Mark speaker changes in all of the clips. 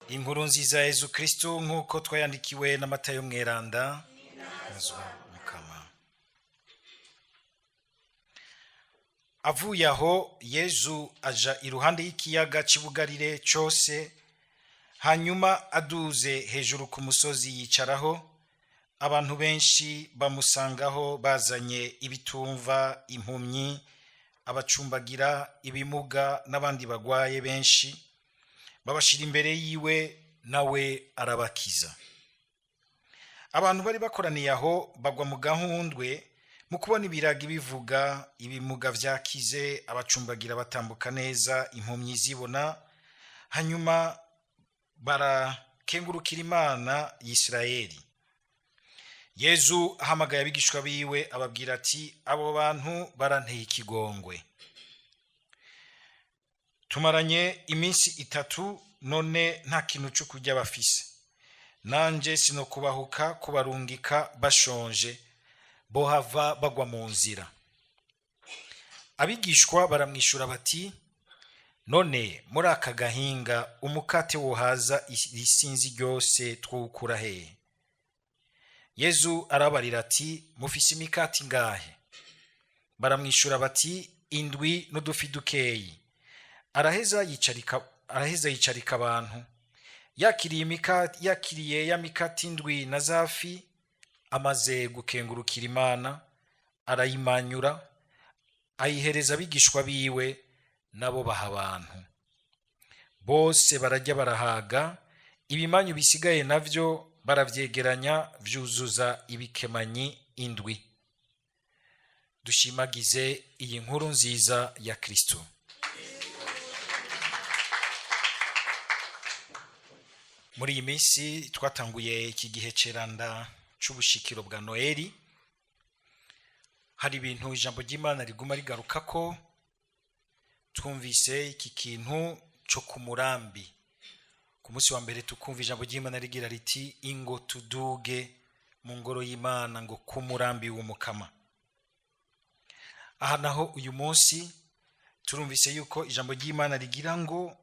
Speaker 1: Inkuru nziza ya Yezu Kristu nk'uko twayandikiwe na Matayo mweranda. Mukama. Avuye aho, Yezu aja iruhande y'ikiyaga cy'Ibugarire cyose, hanyuma aduze hejuru ku musozi yicaraho. Abantu benshi bamusangaho bazanye ibitumva, impumyi, abacumbagira, ibimuga n'abandi bagwaye benshi, babashira imbere yiwe, nawe arabakiza. Abantu bari bakoraniye aho bagwa mu gahundwe mu kubona ibiragi bivuga, ibimuga vyakize, abacumbagira batambuka neza, impumyi zibona, hanyuma barakengurukira Imana y'Isirayeli. Yezu ahamagaye abigishwa biwe ababwira ati: abo bantu baranteye ikigongwe, tumaranye iminsi 3 none nta kintu cyo kurya bafise, nanje sinokubahuka kubarungika bashonje, bohava bagwa mu nzira. Abigishwa baramwishura bati: none muri aka gahinga umukate wohaza isinzi ryose twawukura hehe? Yezu arabarira ati: mufise imikate ingahe? Baramwishura bati: 7 n'udufi dukeyi. Araheza yicarika abantu. Yakiriye ya mikate 7 na zafi, amaze gukengurukira Imana, arayimanyura, ayihereza abigishwa biwe, nabo baha abantu. Bose barajya barahaga, ibimanyu bisigaye navyo baravyegeranya vyuzuza ibikemanyi 7. Dushimagize iyi nkuru nziza ya Kristo. Muri iyi minsi twatanguye iki gihe ceranda c'ubushikiro bwa Noeli, hari ibintu ijambo ry'Imana riguma rigaruka ko. Twumvise iki kintu co ku murambi. Ku munsi wa mbere tukumva ijambo ry'Imana rigira riti: ingo tuduge mu ngoro y'Imana ngo ku murambi w'Umukama. Aha naho uyu munsi turumvise yuko ijambo ry'Imana rigira ngo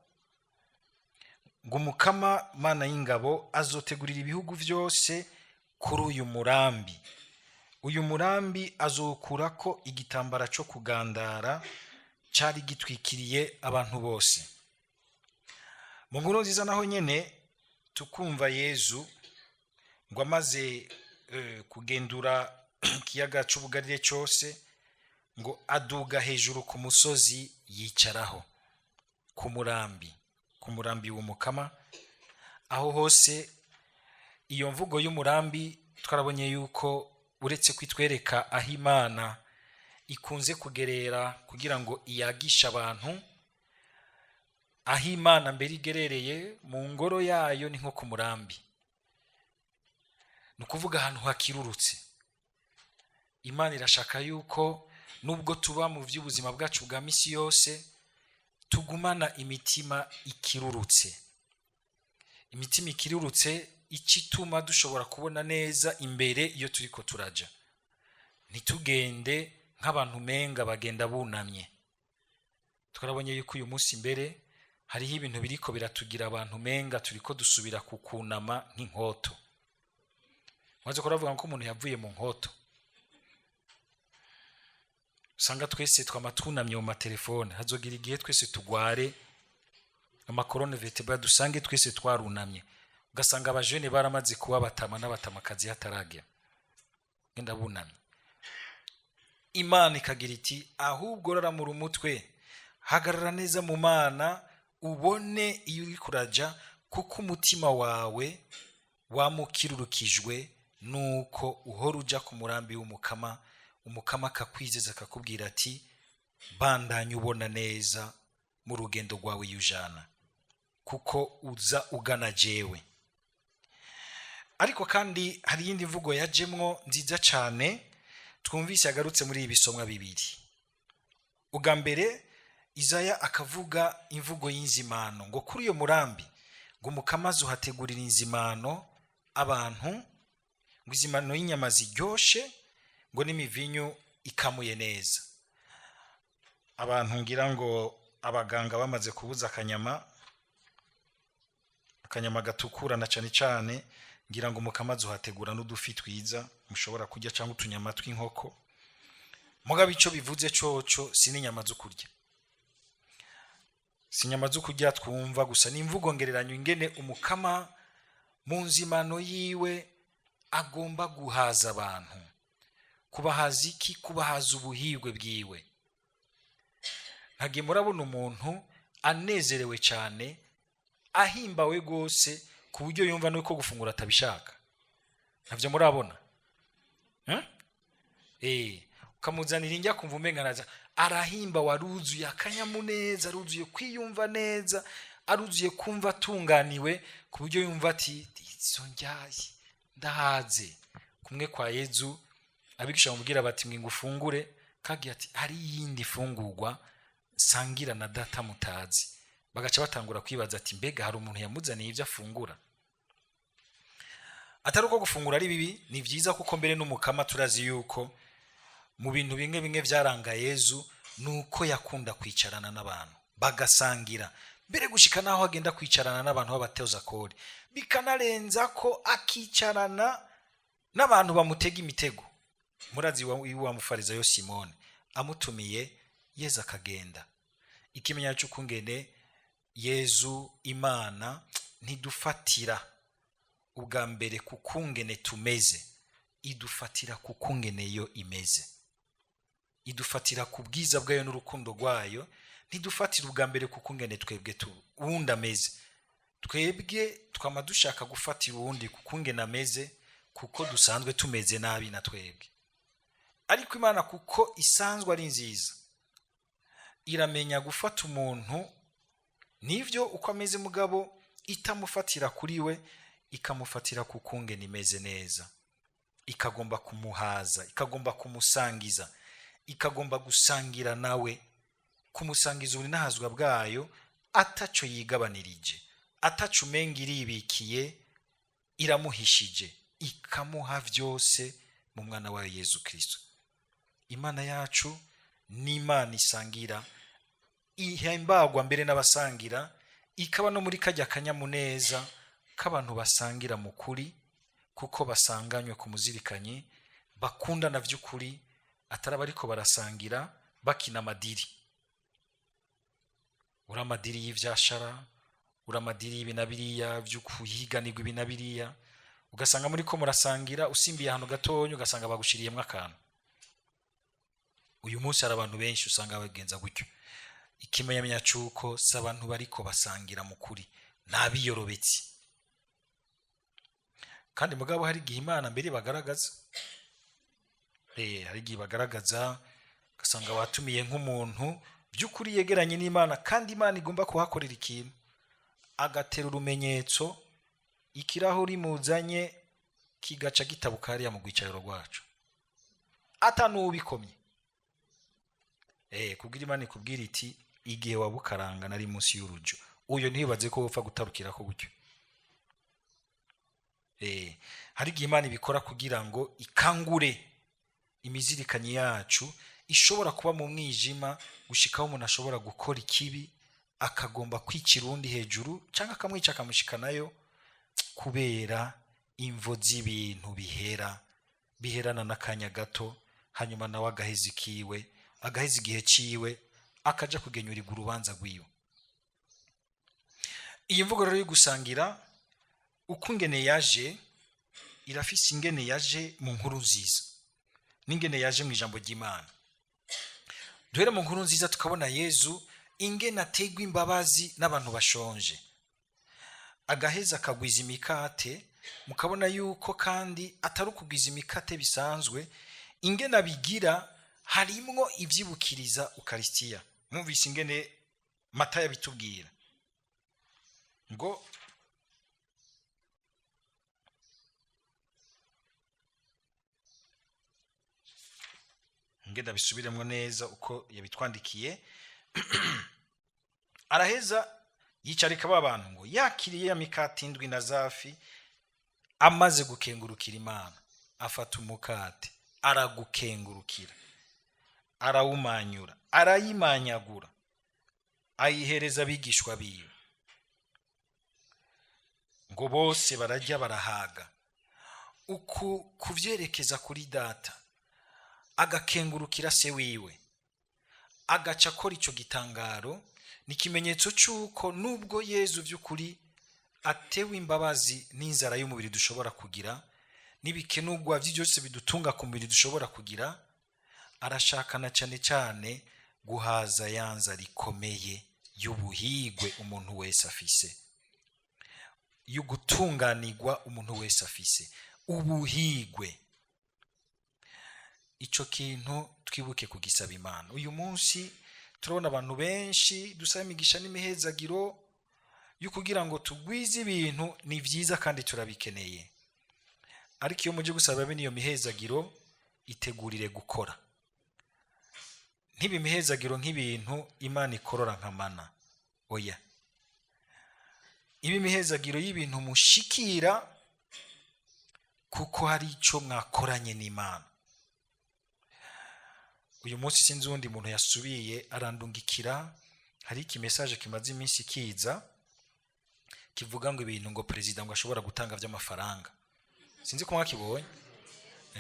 Speaker 1: Umukama Mana y'ingabo azotegurira ibihugu vyose kuri uyu murambi. Uyu murambi azokurako igitambara co kugandara cari gitwikiriye abantu bose. Mu nkuru nziza naho nyene tukumva Yezu ngo amaze kugendura ikiyaga c'Ubugarire cyose, ngo aduga hejuru ku musozi yicaraho ku murambi, ku murambi w'Umukama. Aho hose iyo mvugo y'umurambi twarabonye yuko uretse kwitwereka aho Imana ikunze kugerera kugira ngo iyagishe abantu, aho Imana mbere igerereye mu ngoro yayo ni nko ku murambi, ni ukuvuga ahantu hakirurutse. Imana irashaka yuko nubwo tuba mu by'ubuzima bwacu bwa misi yose, tugumana imitima ikirurutse. Imitima ikirurutse icituma dushobora kubona neza imbere iyo turiko turaja, ntitugende nk'abantu menga bagenda bunamye. Twarabonye yuko uyu munsi imbere hariho ibintu biriko biratugira abantu menga turiko dusubira kukunama nk'inkoto. Mwaze ko ravuga ko umuntu yavuye mu nkoto, usanga twese twama twunamye mu matelefone. Hazogira igihe twese tugware amakorone vertebra, dusange twese twarunamye, ugasanga abajene baramaze kuba batama n'abatamakazi hataragera, ngenda bunamye. Imana ikagira iti: ahubwo raramura umutwe, hagarara neza mu Mana, ubone iyo uri kuraja, kuko umutima wawe wamukirurukijwe nuko uhora uja ku murambi w'Umukama. Umukama akakwizeza akakubwira ati: bandanye ubona neza mu rugendo rwawe yujana, kuko uza ugana jewe. Ariko kandi hari iyindi mvugo yajemwo nziza cane twumvise yagarutse muri ibi bisomwa bibiri. Ubwa mbere Isaya akavuga imvugo y'inzimano, ngo kuri uyo murambi ngo Umukama azohategurira inzimano abantu, ngo izimano y'inyama ziryoshe, ngo n'imivinyu ikamuye neza. Abantu ngira ngo abaganga bamaze kubuza akanyama Akanyama gatukura na cane cane, ngira ngo mukamazi uhategura n'udufi twiza mushobora kurya cyangwa utunyama tw'inkoko. Mugabo ico bivuze coco si n'inyama zo kurya, si inyama zo kurya twumva gusa, ni imvugo ngereranyo ingene umukama mu nzimano yiwe agomba guhaza abantu. Kubahaza iki? Kubahaza ubuhirwe bwiwe. Ntagiye murabona umuntu anezerewe cyane, ahimbawe rwose, ku buryo yumva nuko gufungura atabishaka. Ntabyo murabona? Ukamuzanira indya akumva umenga araza, arahimba, waruzuye akanyamuneza, aruzuye kwiyumva neza, aruzuye kumva atunganiwe, ku buryo yumva ati izo ndyaye ndahaze. Kumwe kwa Yezu abigisha bamubwira bati mwe ngufungure, kagiye ati hari iyindi fungurwa sangira na data mutazi. Bagaca batangura kwibaza ati mbega hari umuntu yamuzaniye ibyo afungura? Atari uko gufungura ari bibi, ni byiza, kuko mbere n'umukama turazi yuko mu bintu bimwe bimwe byaranga Yezu nuko yakunda kwicarana n'abantu bagasangira, mbere gushika naho agenda kwicarana n'abantu b'abateza kori, bikanarenza ko akicarana n'abantu bamutega imitego. Murazi wa mufarizayo Simone amutumiye, Yezu akagenda. Ikimenyetso cy'ukungene Yezu Imana ntidufatira ubwa mbere ku kungene tumeze, idufatira ku kungene yo imeze, idufatira ku bwiza bwayo n'urukundo rwayo. Ntidufatira ubwa mbere ku kungene twebwe uwundi ameze. Twebwe twama dushaka gufatira uwundi ku kungene ameze, kuko dusanzwe tumeze nabi na twebwe. Ariko Imana kuko isanzwe ari nziza, iramenya gufata umuntu nivyo uko ameze, mugabo itamufatira kuri we, ikamufatira ku kungene imeze neza, ikagomba kumuhaza, ikagomba kumusangiza, ikagomba gusangira nawe, kumusangiza ubuninahazwa bwayo, ataco yigabanirije, ataco umenga iribikiye, iramuhishije, ikamuha vyose mu mwana wayo Yezu Kristo. Imana yacu ni Imana isangira, ihembagwa mbere n'abasangira, ikaba no muri kajya kanyamuneza k'abantu basangira mu kuri, kuko basanganywe ku muzirikanyi, bakundana vy'ukuri, atari abariko barasangira bakina amadiri. Uri amadiri y'ivyashara, uri amadiri y'ibi na biriya, vy'ukuhiganirwa ibi na biriya, ugasanga muriko murasangira, usimbiye ahantu gatonya ugasanga bagushiriyemwo akantu. Uyu munsi hari abantu benshi usanga bagenza gutyo. Ikimenyamenya c'uko si abantu bariko basangira mu kuri, n'abiyorobetsi. Kandi mugabo hari igihe Imana mbere bagaragaza, hari igihe bagaragaza ugasanga watumiye nk'umuntu by'ukuri yegeranye n'Imana, kandi Imana igomba kuhakorera ikintu, agatera urumenyetso, ikirahuri muzanye kigaca gitabuka hariya mu rwicariro rwacu, atanubikomye. Kubwira Imana ikubwira iti igihe wabukaranga nari munsi y'urujo, uyo ntibaze ko wopfa gutarukira ko gutyo. Hari igihe Imana ibikora kugira ngo ikangure imizirikanyi yacu ishobora kuba mu mwijima, gushikaho umuntu ashobora gukora ikibi akagomba kwicira uwundi hejuru cyangwa akamwica akamushikanayo, kubera imvo z'ibintu bihera, biherana n'akanya gato, hanyuma nawe agaheza ikiwe, agaheza igihe ciwe, akaja kugenyurirwa urubanza rwiwe. Iyi mvugo rero yo gusangira uko ingene yaje, irafise ingene yaje mu nkuru nziza n'ingene yaje mu ijambo ry'Imana. Duhere mu nkuru nziza tukabona Yezu ingene ategwa imbabazi n'abantu bashonje, agaheza akagwiza imikate. Mukabona yuko kandi atari ukugwiza imikate bisanzwe, ingene abigira harimwo ivyibukiriza Ukaristiya. Mwumvise ingene Matayo abitubwira ngo ngenda bisubiremwo neza uko yabitwandikiye. Araheza yicarika ba bantu ngo yakiriye ya mikate indwi na zafi, amaze gukengurukira Imana, afata umukate aragukengurukira, arawumanyura, arayimanyagura, ayihereza abigishwa biwe. Ngo bose bararya barahaga. Uku kuvyerekeza kuri Data, agakengurukira Se wiwe, agaca akora ico gitangaro, ni ikimenyetso c'uko nubwo Yezu vy'ukuri atewe imbabazi n'inzara y'umubiri dushobora kugira, n'ibikenurwa vyose bidutunga ku mubiri dushobora kugira, arashakana cyane cyane guhaza ya nzara ikomeye y'ubuhigwe umuntu wese afise, y'ugutunganirwa umuntu wese afise, ubuhigwe. Ico kintu twibuke kugisaba Imana. Uyu munsi turabona abantu benshi dusaba imigisha n'imihezagiro yo kugira ngo tugwize ibintu. Ni vyiza kandi turabikeneye, ariko iyo muje gusaba bene iyo mihezagiro, itegurire gukora. Ntiba imihezagiro nk'ibintu Imana ikorora nka mana, oya. Iba imihezagiro y'ibintu mushikira kuko hari ico mwakoranye n'Imana. Uyu munsi sinzi uwundi muntu yasubiye arandungikira, hari iki message kimaze iminsi kiza kivuga ngo ibintu ngo perezida ngo ashobora gutanga vy'amafaranga. Sinzi ko mwakibonye.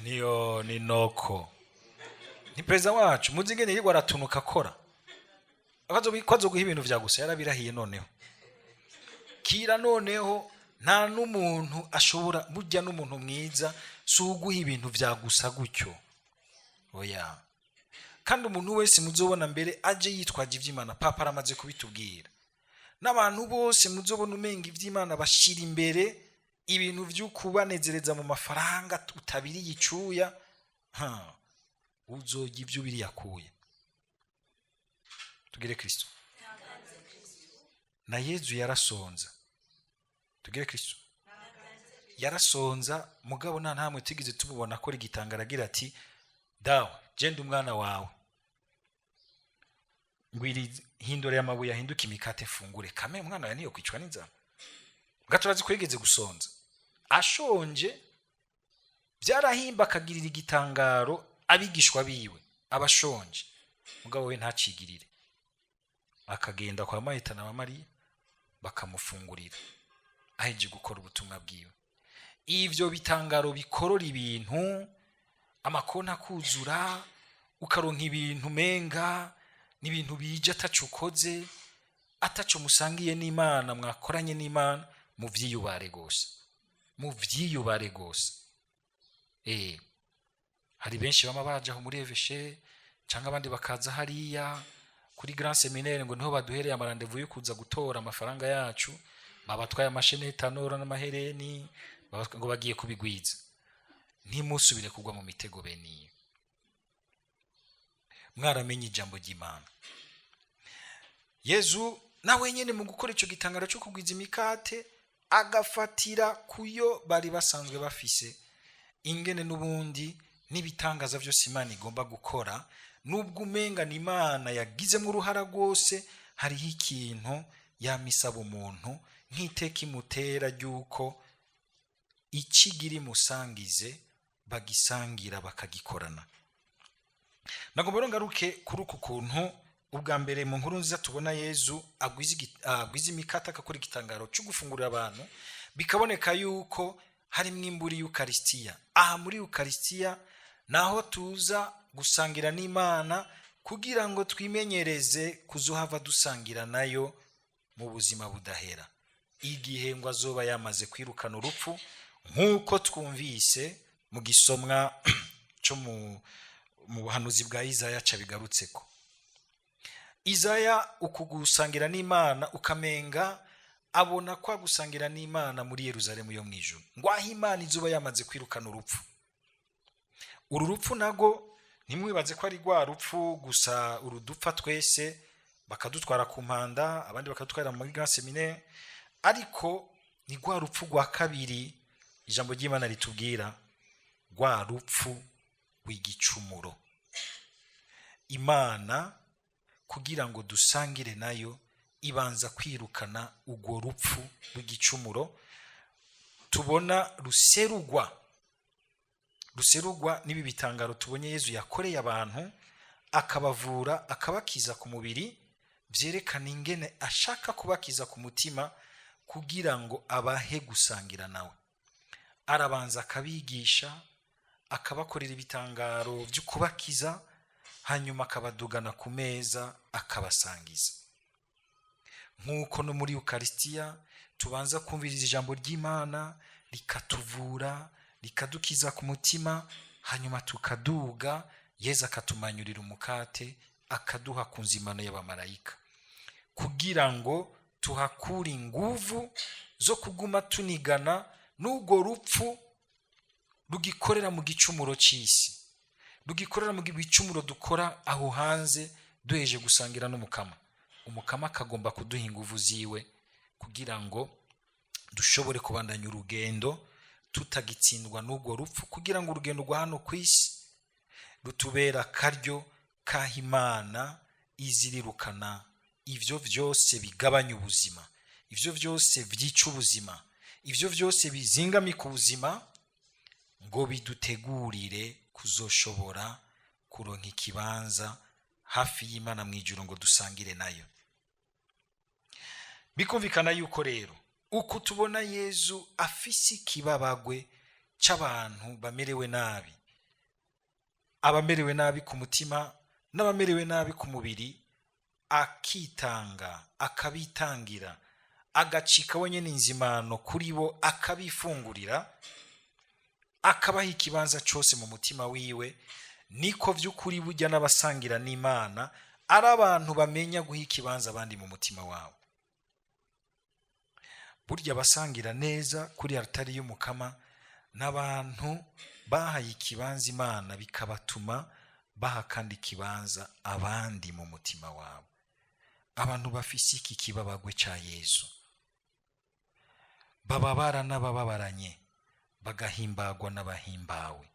Speaker 1: Niyo ni noko ni perezida wacu, muzi ingene yirirwa aratunuka akora ko azoguha ibintu vya gusa. Yarabirahiye noneho kira, noneho nta n'umuntu ashobora burya n'umuntu mwiza si uguha ibintu vya gusa gutyo, oya. Kandi umuntu wese muzobona mbere aje yitwaje ivy'Imana, Papa aramaze kubitubwira, n'abantu bose muzobona umenga ivy'Imana bashira imbere ibintu vy'ukubanezereza mu mafaranga utabiriye icuya, ha uzorya ivyo ubiriye akuye. Tugire Kristo. Na Yezu yarasonza. Tugire Kristo. Yarasonza, mugabo nta ntamwe tugize tumubona akora igitangaro agira ati: "Dawe, genda umwana wawe, ngwiri hindura amabuye ahinduke imikate mfungure." Kame umwana wawe niyo kwicwa n'inzara. Mbwa turazi ko yigeze gusonza. Ashonje byarahimba akagirira igitangaro abigishwa biwe abashonje, mugabo we ntacigirire, akagenda kwa Marita na Mariya bakamufungurira aheje gukora ubutumwa bwiwe. Ivyo bitangaro bikorora ibintu, amakonti akuzura, ukaronka ibintu menga n'ibintu bije ataco ukoze, ataco musangiye n'Imana, mwakoranye n'Imana, muvyiyubare gose, muvyiyubare gose. Hari benshi bama baje aho muri évêché cyangwa abandi bakaza hariya kuri Grand Séminaire ngo niho baduhereye ama rendez-vous yo kuza gutora amafaranga yacu. Babatwaye ama chaînettes en or n'amahereni, ngo bagiye kubigwiza. Ntimusubire kugwa mu mitego bene iyo. Mwaramenye ijambo ry'Imana. Yezu nawe nyene mu gukora ico gitangaro cyo kugwiza imikate, agafatira kuyo bari basanzwe bafise, ingene n'ubundi n'ibitangaza byose Imana igomba gukora, nubwo umenga ni Imana yagizemo uruhara rwose, hariho ikintu yamisaba umuntu nk'iteka imutera ry'uko ikigira imusangize, bagisangira, bakagikorana. Nagomba rero ngaruke kuri uku kuntu ubwa mbere mu nkuru nziza tubona Yezu agwiza imikate, agakora igitangaro cyo gufungurira abantu, bikaboneka yuko harimo imburi y'Ukarisitiya. Aha muri Ukarisitiya naho tuza gusangira n'Imana kugira ngo twimenyereze kuzohava dusangira nayo mu buzima budahera, igihe ngo azoba yamaze kwirukana urupfu, nk'uko twumvise mu gisomwa cyo mu buhanuzi bwa Izaya cabigarutseko. Izaya uku gusangira n'Imana ukamenga abona kwa gusangira n'Imana muri Yeruzalemu yo mu ijuru, ngo aho Imana izuba yamaze kwirukana urupfu. Uru rupfu nago ntimwibaze ko ari rwa rupfu gusa urudupfa twese, bakadutwara ku mpanda, abandi bakadutwara muri grand séminaire, ariko ni rwa rupfu rwa kabiri ijambo ry'Imana ritubwira, rwa rupfu rw'igicumuro. Imana kugira ngo dusangire nayo ibanza kwirukana urwo rupfu rw'igicumuro tubona ruserugwa n'ibi bitangaro tubonye Yezu yakoreye abantu, akabavura, akabakiza ku mubiri, byerekana ingene ashaka kubakiza ku mutima. Kugira ngo abahe gusangira nawe, arabanza akabigisha, akabakorera ibitangaro byo kubakiza, hanyuma akabadugana ku meza, akabasangiza. Nk'uko no muri Ukarisitiya tubanza kumviriza ijambo ry'Imana, rikatuvura, rikadukiza ku mutima, hanyuma tukaduga, Yezu akatumanyurira umukate, akaduha ku nzimano y'abamarayika, kugira ngo tuhakure inguvu zo kuguma tunigana n'urwo rupfu rugikorera mu gicumuro cy'isi, rugikorera mu bicumuro dukora aho hanze duheje gusangira n'Umukama. Umukama akagomba kuduha inguvu ziwe kugira ngo dushobore kubandanya urugendo tutagitsindwa n'urwo rupfu, kugira ngo urugendo rwa hano ku isi rutubera akaryo k'aho Imana izirirukana ivyo vyose bigabanya ubuzima, ivyo vyose vyica ubuzima, ivyo vyose bizingamika ubuzima, ngo bidutegurire kuzoshobora kuronka ikibanza hafi y'Imana mu ijuru, ngo dusangire nayo. Bikumvikana yuko rero uku tubona Yezu afise ikibabagwe c'abantu bamerewe nabi, abamerewe nabi ku mutima n'abamerewe nabi ku mubiri, akitanga, akabitangira, agacika wenyine inzimano kuri bo, akabifungurira, akabaha ikibanza cyose mu mutima wiwe, niko by'ukuri burya n'abasangira n'Imana ari abantu bamenya guha ikibanza abandi mu mutima wabo. Burya abasangira neza kuri altari y'Umukama n'abantu bahaye ikibanza Imana, bikabatuma baha kandi ikibanza abandi mu mutima wabo. Abantu bafise iki kibabagwe ca Yezu bababara n'abababaranye, bagahimbagwa n'abahimbawe.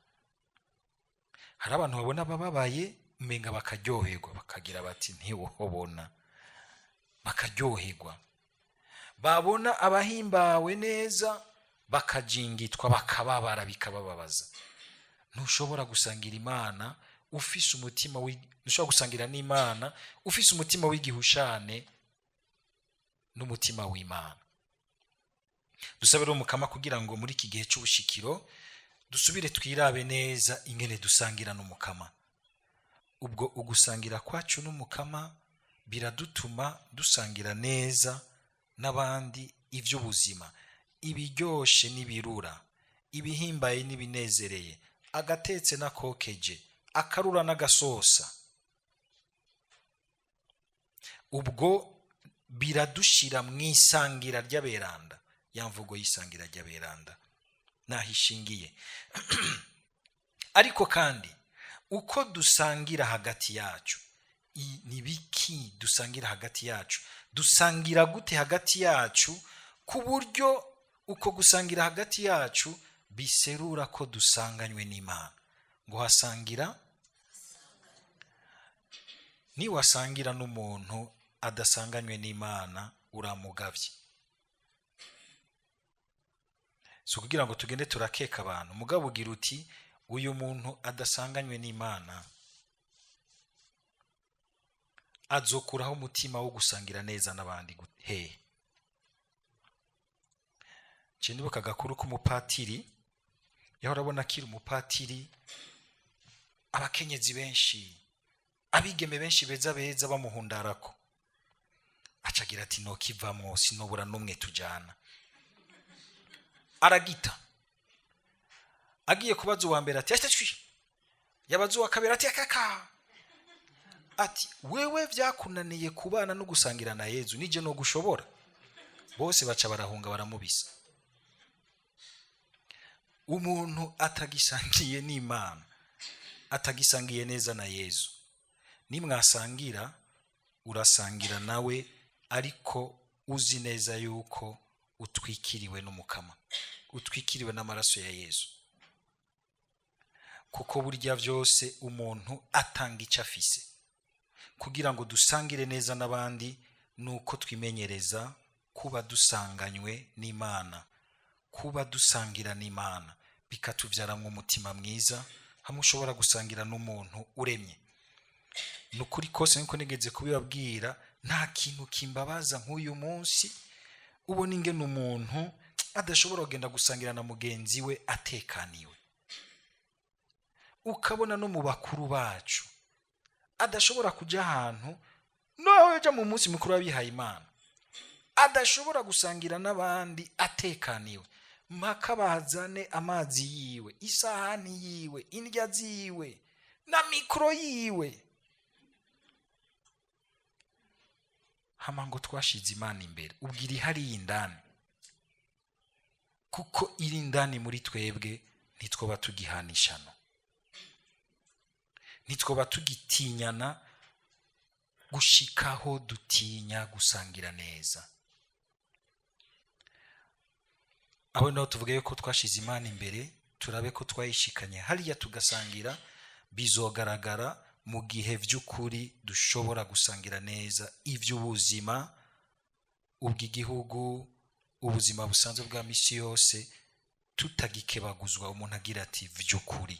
Speaker 1: Hari abantu babona abababaye umenga bakaryoherwa, bakagira bati ntiwobona, bakaryoherwa. Babona abahimbawe neza bakajingitwa, bakababara, bikabababaza. Ntushobora gusangira Imana ufise umutima, ntushobora gusangira n'Imana ufise umutima w'igihushane n'umutima w'Imana. Dusabe rero Umukama kugira ngo muri iki gihe c'ubushikiro dusubire twirabe neza ingene dusangira n'Umukama. Ubwo ugusangira kwacu n'Umukama biradutuma dusangira neza n'abandi ivy'ubuzima, ibiryoshe n'ibirura, ibihimbaye n'ibinezereye, agatetse n'akokeje, akarura n'agasosa. Ubwo biradushira mw'isangira ry'aberanda, ya mvugo y'isangira ry'aberanda naho ishingiye. Ariko kandi uko dusangira hagati yacu, ni biki dusangira hagati yacu? Dusangira gute hagati yacu, ku buryo uko gusangira hagati yacu biserura ko dusanganywe n'Imana? Ngo hasangira, niwasangira n'umuntu adasanganywe n'Imana uramugavye. Si ukugira ngo tugende turakeka abantu, mugabo ugira uti uyu muntu adasanganywe n'Imana azokuraho umutima wo gusangira neza n'abandi hehe? Je ndibuka agakuru k'umupatiri, yahora abona akiri umupatiri, abakenyezi benshi, abigeme benshi beza beza bamuhundarako, acagira ati nokivamwo sinobura n'umwe tujana. Aragita, agiye kubaza uwa mbere ati ashitwe, yabaza uwa kabiri ati akaka, ati wewe vyakunaniye kubana no gusangira na Yezu, nije no gushobora? Bose baca barahunga, baramubisa. Umuntu atagisangiye n'Imana, atagisangiye neza na Yezu, nimwasangira urasangira nawe, ariko uzi neza yuko utwikiriwe n'Umukama, utwikiriwe n'amaraso ya Yezu. Kuko burya vyose umuntu atanga icyo afise. Kugira ngo dusangire neza n'abandi nuko twimenyereza kuba dusanganywe n'Imana, kuba dusangira n'Imana bikatuvyaramwo umutima mwiza, hamwe ushobora gusangira n'umuntu uremye. Nukuri kose nkuko nigeze kubibabwira, nta kintu kimbabaza nk'uyu munsi Ubona ingene umuntu adashobora kugenda gusangira na mugenzi we atekaniwe, ukabona no mu bakuru bacu adashobora kujya ahantu, naho yaja mu munsi mukuru w'abihaye Imana, adashobora gusangira n'abandi atekaniwe, mpaka bazane amazi yiwe, isahani yiwe, indya ziwe na mikoro yiwe. Hama ngo twashize Imana imbere, ubwira ihariye indani, kuko iri indani muri twebwe ntitwoba tugihanishano, ntitwoba tugitinyana gushikaho dutinya gusangira neza. Aho naho tuvuge yuko twashize Imana imbere, turabe ko twayishikanye hariya tugasangira, bizogaragara mu gihe by'ukuri dushobora gusangira neza iby'ubuzima, ubw'igihugu, ubuzima busanzwe bwa misi yose, tutagikebaguzwa. Umuntu agira ati vy'ukuri,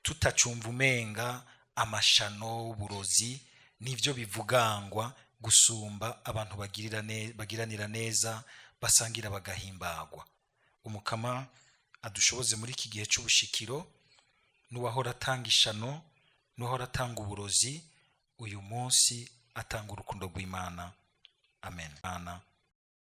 Speaker 1: tutacumva umenga amashano, uburozi nivyo bivugangwa gusumba abantu bagiranira neza, basangira bagahimbagwa. Umukama adushoboze muri iki gihe c'ubushikiro, n'uwahora atanga ishano, n'uwahora atanga uburozi, uyu munsi atanga urukundo rw'Imana. Amen. Amen.